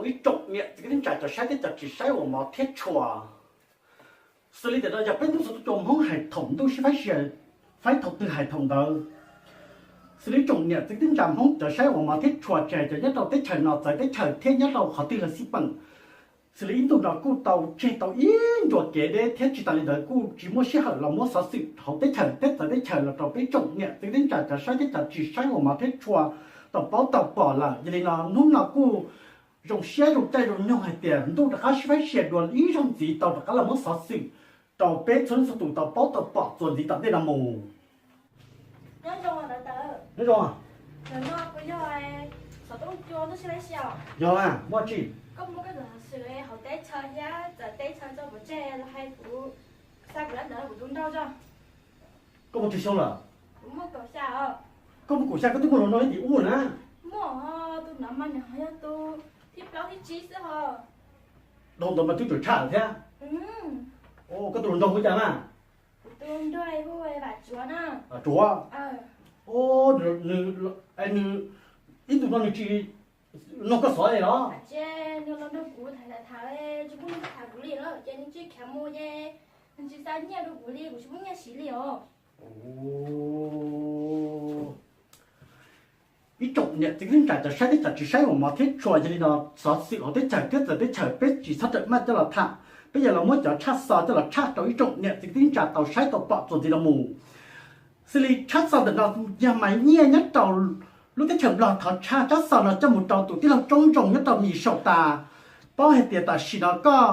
Ib tsoom niam txiv kwv tij neej tsa cov saib thiab cov tsis saib uas hmov thiab tshua, xws li tias no yog peb ntuj txhua tub cua Hmoob hais thaum ntuj sib faib sia, faib thaum twg hais thaum ntawd. Xws li tsoom niam txiv kwv tij neej tsa Hmoob cov saib uas hmov thiab tshua, tsis hais cov nyob rau teb chaws no txawv teb chaws thiab nyob rau qhov twg los xij peem, xws li ib ntus no kuj tau tseg tau ib ncua kev deb thiab tsis tas li ntawd kuj tsis muaj sij hawm los muab xov xwm hauv teb chaws thiab txawv teb chaws los rau peb tsoom niam txiv kwv tij neej tsa cov saib thiab cov tsis saib uas hmov thiab tshua tau paub tau pom lawm. Yog li no hnub no kuj zoo siab zoo caij zoo nyoog hais tias ntuj rov qab sib faib sia dua ib zaug ntxiv tau rov qab los muab xov xwm rau peb txhua leej txhua tus tau paub tau pom txuas ntxiv tom ntej no mus. Nyob zoo os. Nyob zoo. Ntawm no kuv yog xov tooj cua ntuj sib faib sia. Yog a, muaj tsi? Koj muaj koj tus xov xwm hauv teb chaws thiab txawv teb chaws tso pov tseg los hais kuv xa kuv dab ntawd kuv tus nraug tso. Koj muaj tsawg xyoo lawm? Kuv muaj kaum xya os. Koj muaj kaum xya koj twb muaj hluas nraug ib tim ub na. Muaj, tus no mas nws ho yog tus thib plaub thib tsib xwb ho. Dhau ntawd mas twb tseem tshaj lawm thiab. Koj tus hluas nraug hu cas na? Kuv tus nraug hu Vam Tsuav na. Vam Tsuav. Nws, nws ib ntus no nws tsis nug koj xov li los? Tsis, nws los nrog kuv tham tham tham, tsis pub nws tham kuv li lawm ces nws tsis khiav mus ces nws tsis xa nyiaj rau kuv li, kuv tsis muaj nyiaj siv li os. Ib tsoom niam txiv kwv tij neej tsa cov saib thiab cov tsis saib uas hmov thiab tshua, yog li no xov xwm hauv teb chaws thiab txawv teb chaws peb tsis txhob rawm maj coj los tham, peb yuav los muab cov tshaj xov coj los tshaj rau ib tsoom niam txiv kwv tij neej tsa tau saib tau pom txuas ntxiv no mus. Xws li tshaj xov ntawm no yog Maiv Nyiaj nyob rau lub teb chaws Nplog thov tshaj tsab xov no coj mus rau tus tij laug Tsoob Ntsoog nyob rau Mis Saum tas. Paub hais tias tam sim no koj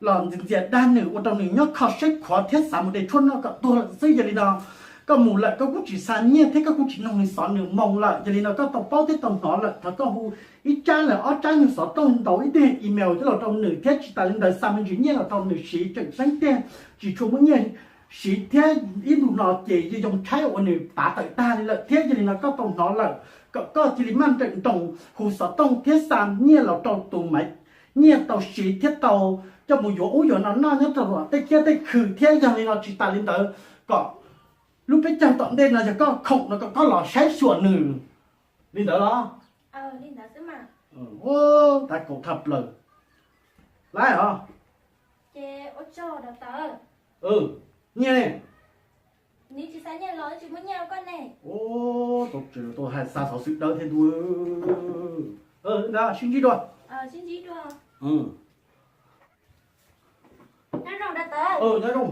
los ntxias ntxias dag nws ua rau nws nyob kho siab khuav thiab xav mus de tshuaj noj kom tuag lawm xwb. Yog li no koj mus lawm koj kuj tsis xa nyiaj thiab koj kuj tsis nug nws xov nws moo lawm. Yog li no koj tau paub thiab tau hnov lawm thov koj hu ib tsab los ob tsab nug xov tooj ntaus ib teg email coj los rau nws thiab tsis tas li ntawd xa me ntsis nyiaj los rau nws siv tseem ceeb tiag tsis tshua muaj nyiaj siv thiab ib ntus no ces yog yoo tshaib uas nws pav tawm tag li lawm thiab. Yog li no koj tau hnov lawm kom koj cia li maj nrawm nroos hu xov tooj thiab xa nyiaj los rau tus Maiv Nyiaj tau siv thiab tau coj mus yuav ub yuav no noj nyob rau tej kiab tej khw thiab. Yog li no tsis tas li ntawd kom lub peb caug tom ntej no yog koj khoom no kom koj los saib xyuas nws li ntawd los? Tab kaum thaj plaws laib os. Nyiaj ne? Tau tsis tau hais xa xov xwm dawb thiab ntu. Sib ntsib dua. Nyob zoo,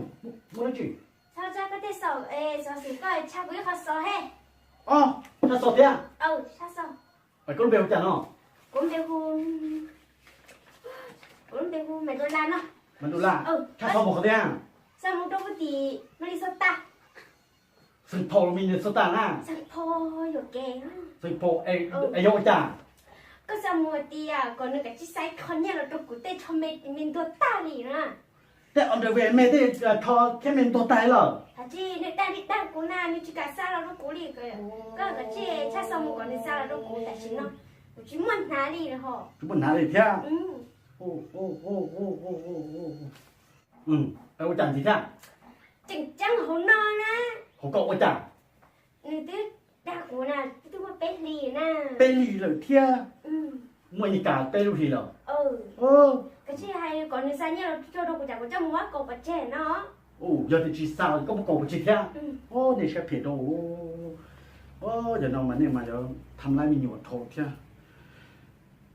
muaj dab tsi? Tshaj xov thiab. Koj lub npe hu cas no? Kuv lub npe hu Maiv Dua Las no. Maiv Dua Las. Tshaj xov mus qhov twg? Xov mus rau tim Minnesota. Saint Paul, Minnesota na. Saint Paul, es yog ua cas? Koj xa mus hais tias kom nws kav tsij xa ib qho nyiaj los rau kuv, tej rho me ntuag tag li na. Tej underwear me, tej rho thiab me ntuag tag lawm. Nws dag li dag kuv na, nws tsis kam xa los rau kuv li. Koj kav tsij tshaj xov mus kom nws xa los rau kuv tam sim no, kuv tsis muaj hnav li ho. Tsis muaj hnav li thiab. Ua cas ntxiv thiab? Tseem ceeb hauv no na. Hauv ko ua cas? Nws twb dag kuv na, twb muaj peb hlis na. Peb hlis lawm thiab. Muaj ib kas peb lub hlis lawm. Kav tsij hais kom nws xa nyiaj los rau kuv, cas kuv coj mus ua kaus pov tseg no. Yog tias tsis xa koj muab kaus pov tseg thiab. Nej siab phem rau. Yog no mas nej mas yuav tham laib me nyuam dhau thiab.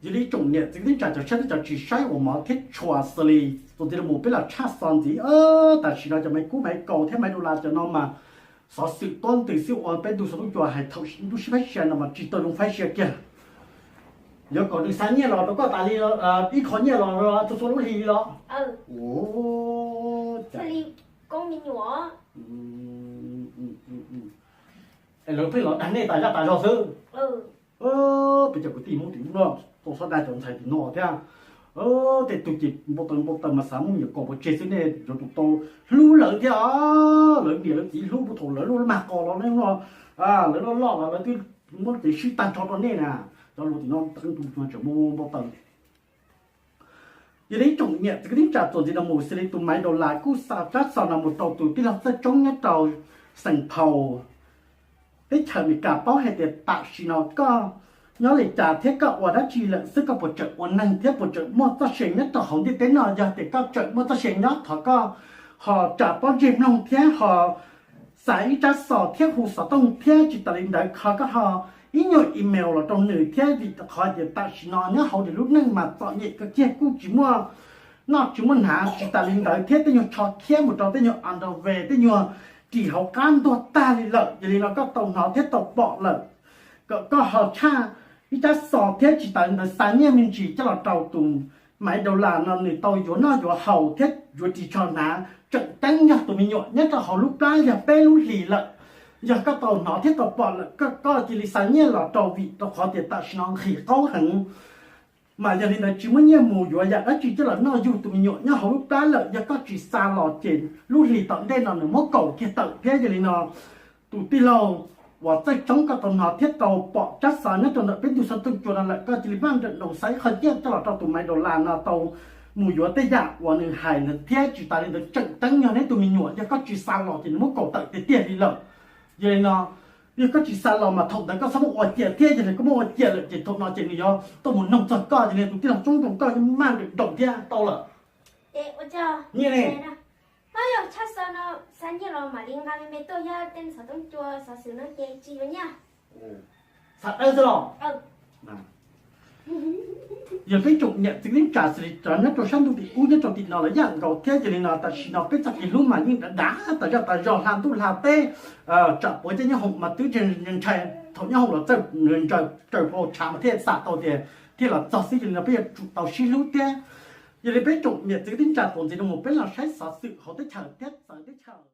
Yog li tsoom niam txiv kwv tij neej tsa cov saib thiab cov tsis saib uas hmov thiab tshua, xws li txuas ntxiv los mus peb los tshaj xov ntxiv. Tam sim no cov Maiv Kub Maiv Kaus thiab Maiv Dua Las cov no mas xov xwm tuab ntws xwb uas peb ntu xov tooj cua hais thaum ntuj sib faib sia no mas tsis tau zoo faib sia kiag. Yuav kom nws xa nyiaj los rau koj tas li, ib qho nyiaj los txhua txhua lub hlis los? Lawv pheej los dag nej tas zaj tas zog xwb. Peb cov kwv tij Hmoob tim ub no tau xob dag cov ntxhais tim no thiab. Tej tug ces npau taws npau taws mas xav muab me nyuam kaus pov tseg xwb, nej yuav tsum tau hlub lawv thiab. Lawv niam lawv txiv hlub puag thaum lawv loj mag qos los ne no, lawv loj loj los lawv twb muab kev swb tag nrho rau nej na. Cov lus tim no tseem muaj npau taws. Yog li ib tsoom niam txiv kwv tij neej tsa txuas ntxiv no mus, xws li tus Maiv Dua Las kuj xa tsab xov no mus rau tus tij laug Txawj Tsoob nyob rau Saint Paul, teb chaws Amelikas paub hais tias tam sim no koj nyob li cas thiab koj ua dab tsi lawm xwb, koj puas tseem ua neeg thiab puas tseem muaj txoj sia nyob rau hauv ntiaj teb no? Yog tias koj tseem muaj txoj sia nyob, thov koj ho tsa pob ntseg mloog thiab ho xa ib tsab xov thiab hu xov tooj thiab tsis tas li ntawd kho koj ho ib nyuag email los rau nws thiab, vim rau qhov tias tam sim no nyob hauv lub neej mas txom nyem kawg kiag, kuj tsis muaj noj tsis muaj hnav, tsis tas li ntawd thiab tej nyuag tsho khiab mus rau tej nyuag underwear, tej nyuag ris hauv qab ntuag tag li lawm. Yog li no koj tau hnov thiab tau pom lawm, kom koj ho tshaj ib tsab xov thiab tsis tas li ntawd xa nyiaj me ntsis coj los rau tus Maiv Daus Las no, nws tau yuav noj yuav haus thiab yuav ris tsho hnav. Tseem ceeb yog tus me nyuam nyob rau hauv lub plab yog peb lub hlis lawm. Yog koj tau hnov thiab tau pom lawm, koj cia li xa nyiaj los rau, vim rau qhov tias tam sim no nqhis qaub heev, mas yog li ntawd tsis muaj nyiaj mus yuav yam dab tsi coj los noj yug tus me nyuam nyob hauv lub plab lawm. Yog koj tsis xa los ces lub hlis tom ntej no nws muab kaum kiag tawm thiab. Yog li no tus tij laug uas Txawj Tsoob, koj tau hnov thiab tau pom tsab xov nyob rau ntawm peb ntug xov tooj cua no lawm, koj cia li maj nrawm nroos xa ib qho nyiaj coj los rau tus Maiv Daus Las no tau mus yuav tej yam uas nws hais ntawd thiab tsis tas li ntawd tseem ceeb yog neb tus me nyuam, yog koj tsis xa los ces nws muab kaum tawm tiag tiag li lawm. Yog li no, yog koj tsis xa los mas thaum ntawd koj txhob muab ua ciaj thiab, yog li koj muab ua ciaj lawm ces thaum no ces nws yuav tuaj mus noog txog koj. Yog li tus tij laug Tsoob Nroos, koj maj nrawm nroos thiab tau lawm. Nyiaj ne? Xav dawb xwb los? Yog peb tsoom niam txiv neej tsa xws li cov nyob rau sab ntuj tim ub nyob rau tim no los yam nkaus thiab. Yog li no tam sim no peb txoj kev hlub mas yeej dav dav tas zaj tas zog, hla ntuj hla teb, tsam puav cov nyob hoom mas twb ntshai, thaum nyob hoom los txawj raws hlau tshav mas thiaj xam tau tias thiaj los txog xwb. Yog li no peb yuav tsum tau sib hlub thiab. Yog li peb tsoom niam txiv neej tsa, txuas ntxiv no mus peb los saib xov xwm hauv teb chaws thiab txawv teb chaws.